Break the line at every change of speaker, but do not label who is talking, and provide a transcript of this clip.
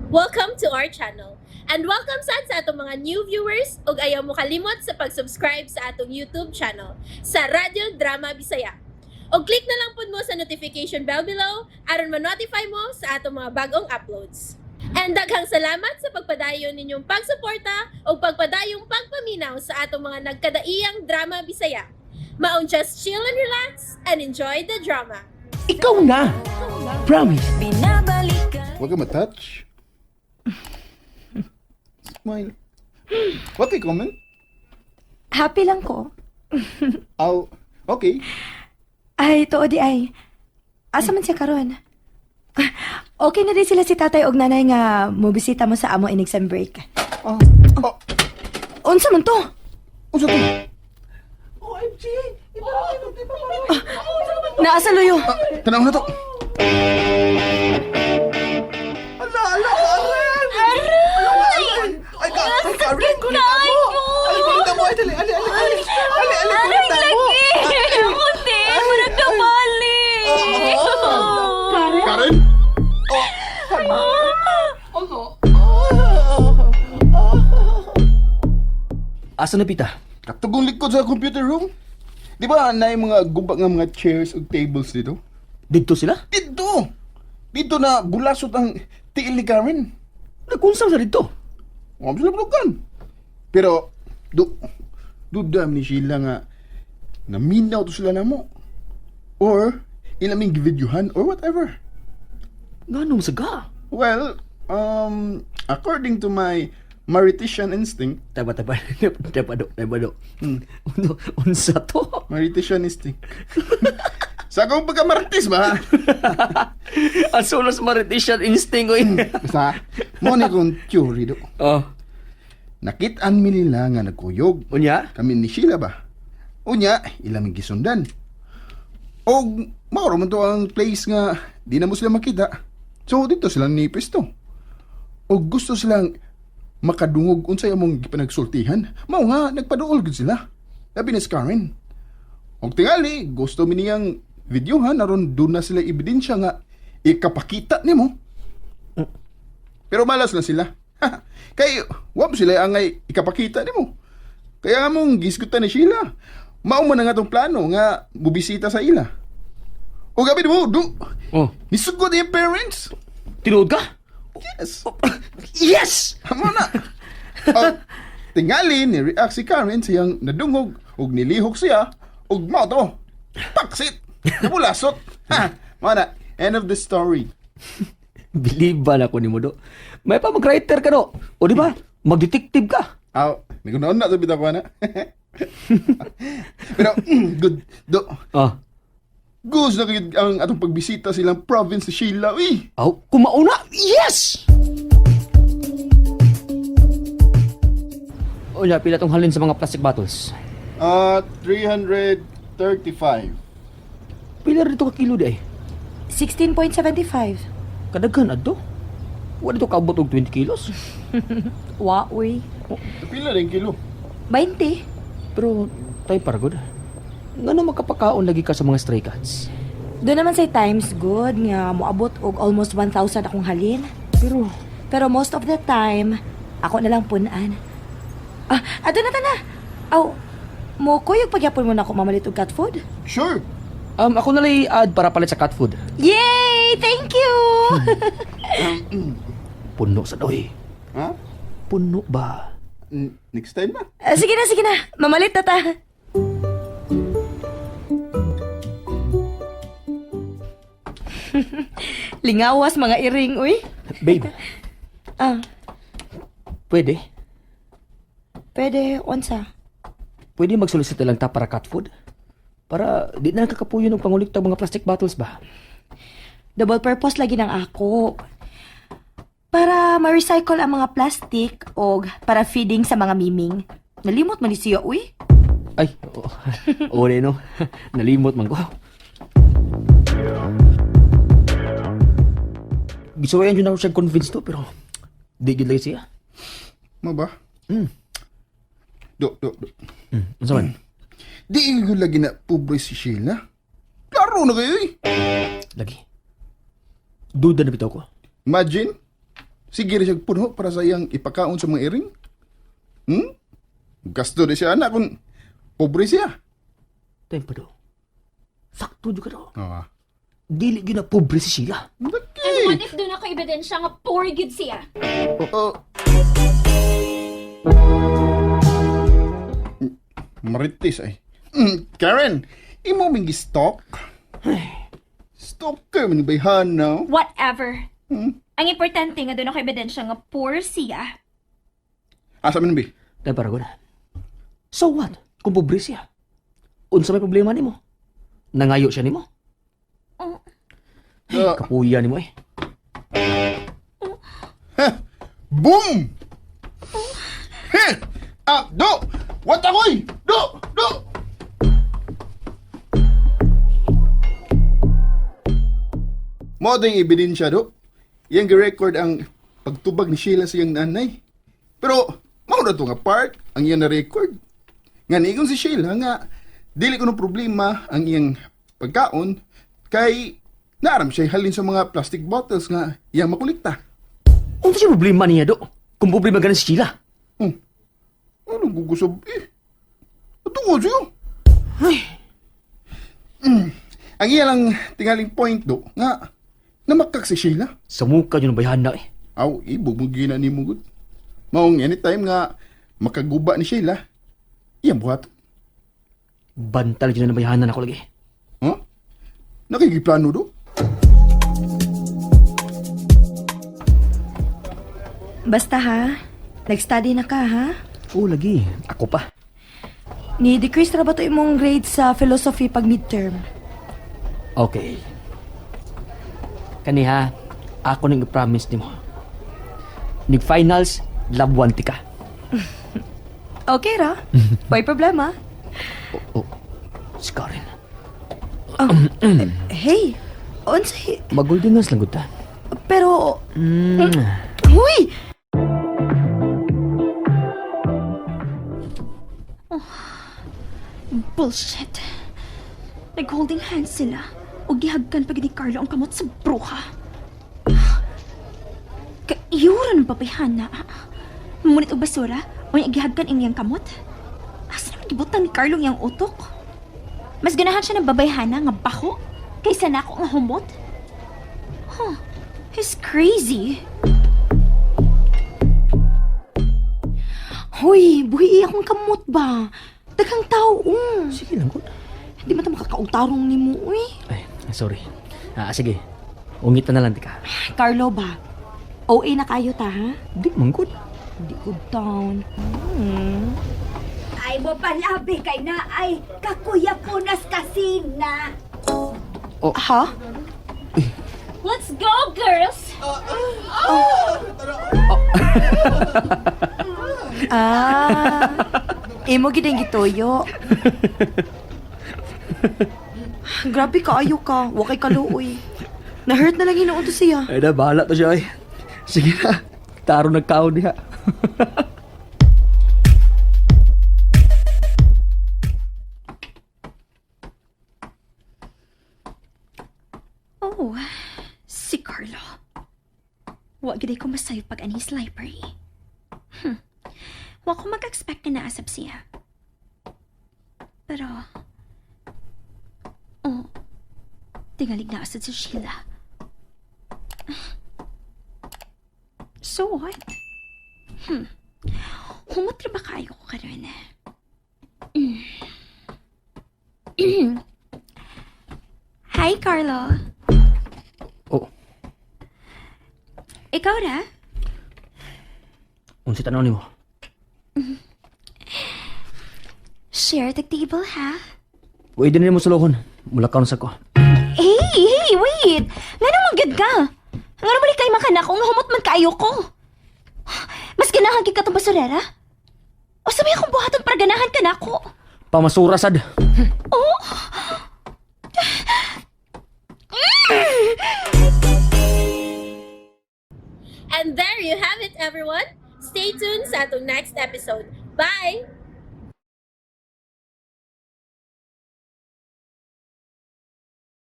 Welcome to our channel. And welcome sad sa atong mga new viewers ug ayaw mo kalimot sa pag-subscribe sa atong YouTube channel sa Radyo Drama Bisaya. Og click na lang pud mo sa notification bell below aron ma-notify mo sa atong mga bagong uploads. And daghang salamat sa pagpadayon ninyong pagsuporta ug pagpadayong pagpaminaw sa atong mga nagkadaiyang drama Bisaya. Maong just chill and relax and enjoy the drama.
Ikaw na! Promise.
Huwag ka matouch. Smile. What kay comment?
Happy lang ko.
Aw, okay.
Ay, tuod di ay. Asa man siya karon? Ah, okay na din sila si tatay og nanay nga mobisita mo sa amo inig sem break.
Ah, oh,
Unsa man to?
unsa to?
Naa sa luyo.
Ah, tanaw na to.
Ala, ala, ala! Aray! Ay, ka, ay, ka, aray, kulita mo! Ay, kulita mo! Ay, dali, ali, ali, ali! Ali, ali, kulita mo!
Puti! Murag kabali!
Karen?
Asa na pita?
Katugong likod sa computer room. Di ba na yung mga guba nga mga chairs ug tables dito?
Dito sila?
Dito! Dito na bulasot ang tiil ni Karen.
Nagkunsang sa dito.
Huwag sila bulugan. Pero, dudam ni Sheila nga naminaw to sila namo. Or, ilaming givideohan or whatever.
Nganong saga?
Well, according to my Maritician instinct,
Taba, taba. Taba, do. Taba, do. Unsa to?
Maritician instinct. Sa akong pagka-Marites ba?
Asulos Maritician instinct, oy.
Basta, mo ni kong theory do.
Oh.
Nakitaan mi nila nga nagkuyog.
Unya?
Kami ni Sheila ba? Unya, ilang gisundan. Og mao ra man to ang place nga di na mo sila makita. So dito sila ni pwesto. Og gusto silang makadungog unsay among gipanagsultihan. Mao nga nagpaduol gud sila. Labi na si Karen. Og tingali gusto mi niyang videohan aron doon na sila ebidensya nga ikapakita nimo. Pero malas na sila. Kay wa mo sila angay ikapakita nimo. Kaya nga mong gisgutan ni Sheila. Mao man ang atong plano nga bubisita sa ila. O gabi mo, do.
Oh.
Nisugod yung parents.
Tinuod ka?
Yes.
Yes!
Amo na. O, tingali ni react si Karen siyang nadungog ug nilihok siya ug mao to. Paksit. Nabulasot. Ha, mao na. End of the story.
Believe ba na ko ni mo, do? May pa mag-writer ka, do. O di ba? Mag-detective ka.
Aw, nigunaon na sa bitaw ko na. Pero good do.
Oh.
Goes na kayo ang atong pagbisita silang province ni Sheila. Uy!
Aw, kumauna. Yes! Unya, pila tong halin sa mga plastic bottles?
Ah, 335.
Pila rito ka kilo di ay?
16.75.
Kadaghan adto. Wala dito kaabot og 20 kilos.
Wa, uy.
Pila rin kilo?
20.
Pero tayo para good. Ngano makapakaon lagi ka sa mga stray cats?
Doon naman say times good nga moabot og almost 1,000 akong halin.
Pero
Pero most of the time, ako na lang punan. Ah, ato na ta na. Aw, mo kuyog pagyapon mo na ako mamalit og cat food.
Sure.
Ako na lang i-add para palit sa cat food.
Yay! Thank you!
Puno sa doy.
Ha?
Puno ba?
Next time na.
Ah, sige na, sige na. Mamalit na ta. Lingawas mga iring, uy.
Babe,
Ah,
pwede?
Pwede, unsa.
Pwede magsolicit na lang ta para cat food? Para di na nakakapuyo ng pangulikta mga plastic bottles ba?
Double purpose lagi ng ako. Para ma-recycle ang mga plastic o para feeding sa mga miming. Nalimot man ni siya, uy.
Ay, oo. Oo no. Nalimot man ko. Gisuwayan yun ako siyang convince to, pero di yun lagi siya.
Mo ba? Do, do, do.
Unsa man?
Di ko lagi na pobre si Sheila. Klaro na kayo eh.
Lagi. Duda na bitaw ko.
Imagine, Sige ra siya puno para sa iyang ipakaon sa mga iring. Gasto di siya anak kung pobre siya.
Tempo do. Sakto jud ka do.
Ah.
Dili gyud na pobre si Sheila.
And
Laki.
what if doon ako ebidensya nga poor gyud siya?
Oh. Marites ay. Karen, imo ming stalk. Stalker man bayhan no.
Whatever. Ang importante nga doon ako ebidensya nga poor siya.
Asa man bi?
Tempo ra gud. So what? Kung pobre siya. Unsa may problema nimo? Nangayo siya nimo?
Oh.
Ay, kapuya nimo eh.
Boom! Heh! Ah, do! What ako'y? Do! Do! Mo ding ebidensya do. Iyang gi-record ang pagtubag ni Sheila sa iyang nanay. Pero mao na to nga part ang iyang na-record. Nga niingon si Sheila nga dili kuno problema ang iyang pagkaon kay naaram siya halin sa mga plastic bottles nga iyang makolekta.
Unsa siya problema niya do? Kung pobre man ganin si Sheila.
Anong gugusab eh? Ito ko siya.
Ay,
Ang iya lang tingaling point do, nga, namakak si Sheila.
sa muka yun ang bayhan na eh.
Aw, ibog mo gina ni mo gud. Maong anytime nga makaguba ni Sheila, iyang buhat.
Bantal yun ang bayhanan ako lagi.
Huh? Nakikiplano do?
Basta ha, nag-study na ka ha?
Oo lagi, ako pa.
Ni decrease ra ba to imong grade sa philosophy pag midterm?
Okay. Kaniha, ako ning i-promise nimo. Nig finals, labuan ti ka.
Okay ra. May problema.
Oh, si Karen.
Hey, unsay
Maguldingas lang gud ta.
pero Huy!
Bullshit. Nag-holding hands sila o gihagkan pag ni Carlo ang kamot sa bruha. Kaiyura ng babayhana. Ngunit og basura, o yung gihagkan ang iyang kamot. Asa naman gibutan ni Carlo ang iyang utok? Mas ganahan siya ng babayhana nga bako kaysa nako nga humot. Huh, he's crazy.
Hoy, buhi akong kamot ba? Daghang tao.
Sige lang gud.
Hindi man ta makakautarong nimo, uy.
Ay, sorry. Ah, sige. Ungit na lang ti ka.
Carlo ba? OA na kayo ta, ha?
Di man gud.
Di good town.
Ay mo palabi kay na ay kakuya punas kasina.
Ha?
Let's go, girls!
Ah. Imo gid ang gituyo. Grabe ka, ayo ka. Wa kay kaluoy. Na-hurt na lang hinuon to siya.
Ay na, bahala to siya ay. Sige na. Taro nagkaon diha.
Oh, si Carlo. Wa gid ko masayo pag anis library. Wa ko mag-expect na naasab siya. Pero, oh, tingalig na asad si Sheila. So what? Humot ra ba kayo ko karon? Hi, Carlo.
Oh,
Ikaw ra?
unsa tanaw nimo?
Share the table, ha?
Pwede na nimo sulokon. Mula kaon sa ko.
Hey, hey, wait! Nga naman gyud ka? Nga naman kay makanak kung humot man kaayo ko. Mas ganahan gid ka tong basurera? O sabi akong buhaton para ganahan ka nako.
Pamasura sad.
Oh!
And there you have it, everyone. Stay tuned sa atong next episode. Bye!